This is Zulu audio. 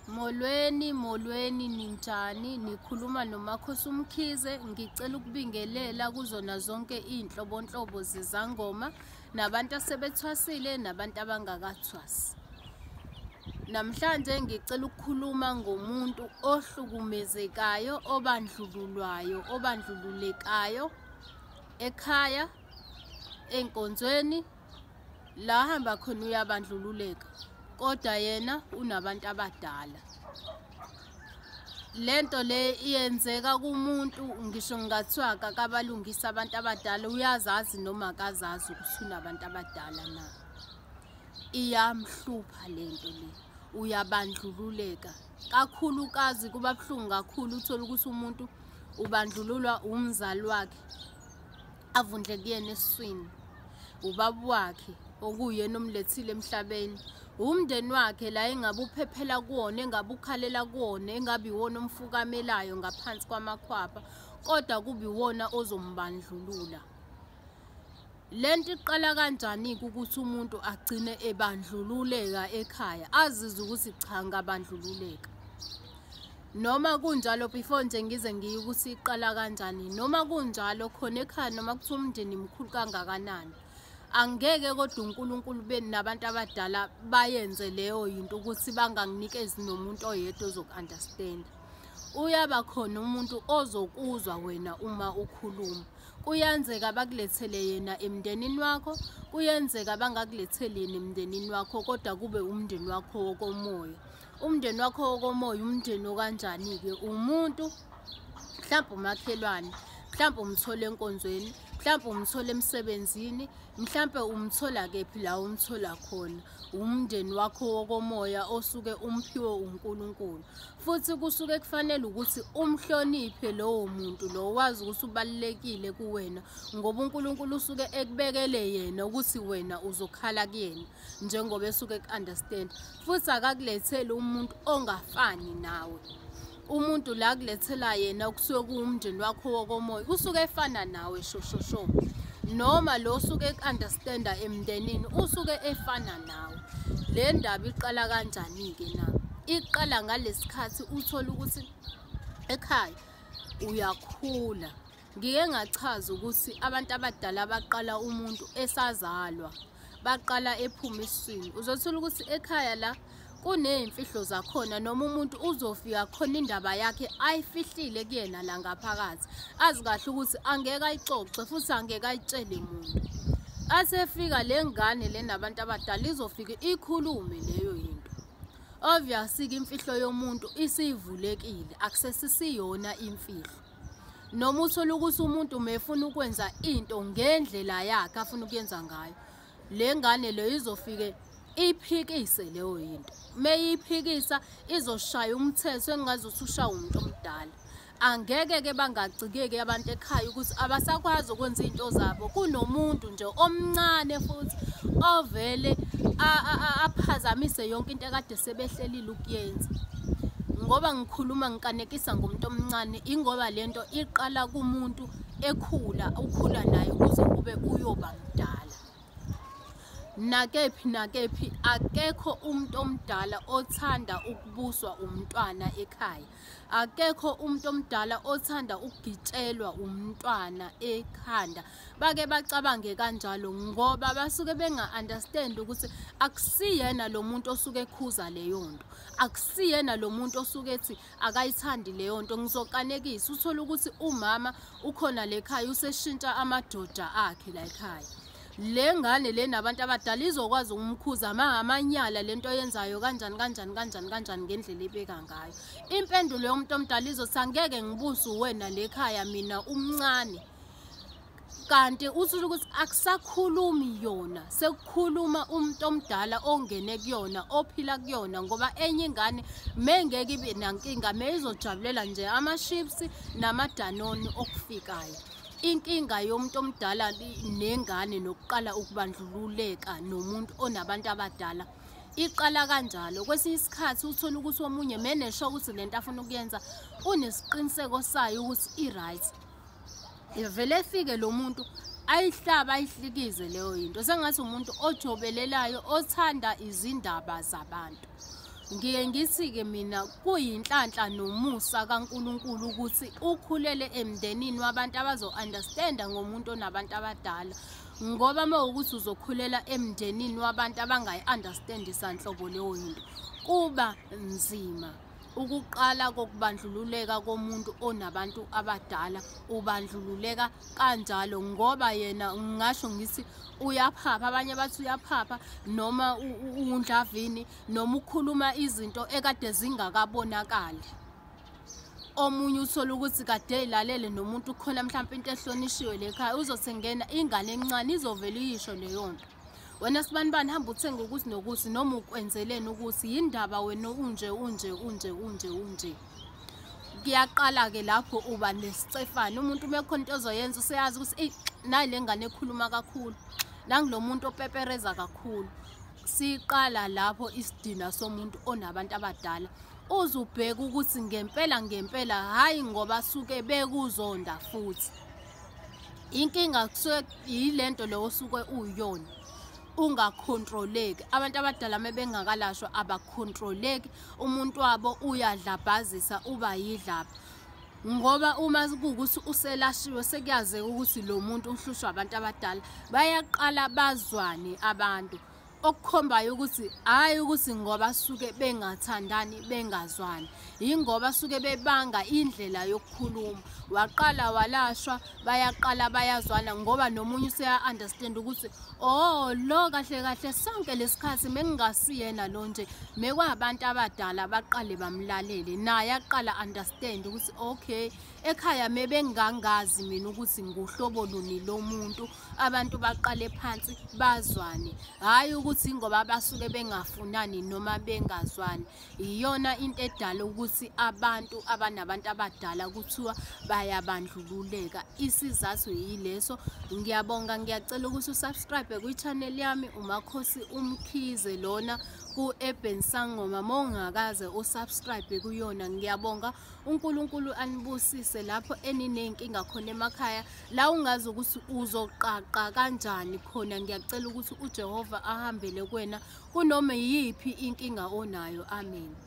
Molweni, molweni, ninjani? Nikhuluma noMakhosi uMkhize. Ngicela ukubingelela kuzona zonke iy'nhlobonhlobo zezangoma nabantu asebethwasile nabantu abangakathwasi. Namhlanje ngicela ukukhuluma ngomuntu ohlukumezekayo, obandlululwayo, obandlululekayo ekhaya, enkonzweni, la ahamba khona uyabandlululeka, kodwa yena unabantu abadala. Lento le iyenzeka kumuntu ngisho kungathiwa akabalungisi abantu abadala, uyazazi noma akazazi ukuthi unabantu abadala na. Iyamhlupha lento le, uyabandlululeka kakhulukazi. Kuba buhlungu kakhulu uthole ukuthi umuntu ubandlululwa umzali wakhe avundle kuyena esiswini, ubaba wakhe okuyena omlethile emhlabeni, umndeni wakhe la engabe uphephela kuwona, engabe ukhalela kuwona, engabe iwona omfukamelayo ngaphansi kwamakhwapha, kodwa kube iwona ozombandlulula. Lento iqala kanjani-ke ukuthi umuntu agcine ebandlululeka ekhaya, azizwe ukuthi cha ngabandlululeka? Noma kunjalo, before nje ngize ngiye ukuthi iqala kanjani, noma kunjalo khona ekhaya, noma kuthiwa umndeni mkhulu kangakanani, angeke kodwa uNkulunkulu beni nabantu abadala bayenze leyo yinto ukuthi banganginikezi nomuntu oyedwa ozoku-understand. Uyaba khona umuntu ozokuzwa wena uma ukhuluma. Kuyenzeka bakulethele yena emndenini wakho, kuyenzeka bangakuletheli yena emndenini wakho, kodwa kube umndeni wakho wokomoya. Umndeni wakho wokomoya umndeni okanjani-ke? Umuntu mhlawumbe umakhelwane, mhlawumbe umthola enkonzweni, mhlawumbe umthola emsebenzini, mhlawumbe umthola kephi la umthola khona. Umndeni wakho wokomoya osuke umphiwe uNkulunkulu, futhi kusuke kufanele ukuthi umhloniphe lowo muntu lo, wazi ukuthi ubalulekile kuwena, ngoba uNkulunkulu usuke ekubekele yena ukuthi wena uzokhala kuyena njengoba esuke eku-understand. Futhi akakuletheli umuntu ongafani nawe. Umuntu la kulethela yena kusuke kuwumndeni wakho wokomoya, usuke efana nawe shosho, noma lo osuke eku-understanda emndenini usuke efana nawe. Le ndaba iqala kanjani-ke na? Iqala ngalesikhathi uthola ukuthi ekhaya uyakhula. Ngike ngachaza ukuthi abantu abadala baqala umuntu esazalwa, baqala ephuma esiswini. Uzothola ukuthi ekhaya la kuney'mfihlo zakhona, noma umuntu uzofika khona indaba yakhe ayifihlile kuyena la ngaphakathi, azi kahle ukuthi angeke ayixoxe futhi angeke ayitshele muntu. Asefika le ngane le nabantu abadala izofika ikhulume leyo yinto. Obviously-ke imfihlo yomuntu isivulekile, akusesisiyona imfihlo. Noma uthole ukuthi umuntu mefuna ukwenza into ngendlela yakhe afuna ukuyenza ngayo, le ngane leyo izofike iphikise leyo yinto. Meyiphikisa izoshaya umthetho engazuthi ushaya umuntu omdala. Angeke-ke bangacikeki abantu ekhaya ukuthi abasakwazi ukwenza iy'nto zabo. Kunomuntu nje omncane futhi ovele aphazamise yonke into ekade sebehlelile ukuyenza. Ngoba ngikhuluma ngikanekisa ngomuntu omncane, ingoba lento iqala kumuntu ekhula, ukhula naye kuze kube uyoba mdala. Nakephi nakephi akekho umuntu omdala othanda ukubuswa umntwana ekhaya. Akekho umuntu omdala othanda ukugitshelwa umntwana ekhanda. Bake bacabange kanjalo ngoba basuke benga-understand ukuthi akusiyena lo muntu osuke ekhuza leyo nto, akusiyena lo muntu osuke ethi akayithandi leyo nto. Ngizokanekisa, uthole ukuthi umama ukhona le khaya useshintsha amadoda akhe la ekhaya. Le ngane le nabantu abadala izokwazi ukumkhuza amanyala lento oyenzayo kanjani kanjani kanjani kanjani ngendlela ebeka ngayo. Impendulo yomuntu omdala izothi angeke ngibuse wena le khaya mina umncane. Kanti uthole ukuthi akusakhulumi yona, sekukhuluma umuntu omdala ongene kuyona, ophila kuyona, ngoba enye ingane mengeke ibe nankinga, meyizojabulela nje ama-chips namadanoni okufikayo. Inkinga yomuntu omdala nengane nokuqala ukubandlululeka nomuntu onabantu abadala iqala kanjalo. Kwesinye isikhathi uthola ukuthi omunye menesho ukuthi lento afuna ukuyenza unesiqiniseko sayo ukuthi i-right, ivele efike lo muntu ayihlaba ayihlikize leyo yinto, sengathi umuntu ojobelelayo othanda izindaba zabantu. Ngiye ngithi-ke mina kuyinhlanhla nomusa kaNkulunkulu ukuthi ukhulele emndenini wabantu abazo-understanda ngomuntu onabantu abadala, ngoba uma ukuthi uzokhulela emndenini wabantu abangayi-understandi sanhlobo leyo yinto, kuba nzima. Ukuqala kokubandlululeka komuntu onabantu abadala, ubandlululeka kanjalo ngoba yena ngingasho ngithi uyaphapha, abanye bathi uyaphapha noma undlavini noma ukhuluma izinto ekade zingakabonakali. Omunye uthola ukuthi kade elalele nomuntu khona mhlawumbe into ehlonishiwe le ekhaya, uzothi ngena ingane encane izovela iyisho leyo nto. Wena sibanibani hamba uthenga ukuthi nokuthi noma ukwenzeleni ukuthi yindaba wena unje unje unje unje unje. Kuyaqala-ke lapho uba nesicefane, umuntu uma kukhona into ozoyenza useyazi ukuthi eyi nayi le ngane ekhuluma kakhulu, nangulo muntu opepereza kakhulu. Siqala lapho isidina somuntu onabantu abadala, uzubheka ukuthi ngempela ngempela hhayi ngoba suke bekuzonda futhi. Inkinga kusuke yilento leyo osuke uyona, ungakhontroleki. Abantu abadala uma bengakalashwa abakhontroleki, umuntu wabo uyadlabhazisa uba yidlabha. Ngoba uma kuwukuthi uselashiwe sekuyazeka ukuthi lo muntu uhlushwa abantu abadala, bayaqala bazwane abantu. Okukhombayo ukuthi hhayi ukuthi ngoba suke bengathandani bengazwani, yingoba suke bebanga indlela yokukhuluma. Waqala walashwa, bayaqala bayazwana ngoba nomunye useya-understand ukuthi oh lo kahle kahle sonke lesikhathi mengingasiyena lo nje, mekwabantu abadala baqale bamlalele naye aqala understand ukuthi okay ekhaya mebengangazi mina ukuthi nguhlobo luni lomuntu, abantu baqale phansi bazwane, hhayi ukuthi ngoba basuke bengafunani noma bengazwani. Iyona into edala ukuthi abantu abanabantu abadala kuthiwa bayabandlululeka. Isizathu yileso. Ngiyabonga, ngiyacela ukuthi usubscribe kwi-channel yami uMakhosi uMkhize lona ku-Urban Sangoma uma ungakaze usubscribe kuyona. Ngiyabonga, uNkulunkulu anibusise lapho eniney'nkinga khona emakhaya, la ungazi ukuthi uzoqaqa kanjani khona. Ngiyacela ukuthi uJehova ahambele kuwena kunoma yiphi inkinga onayo. Amen.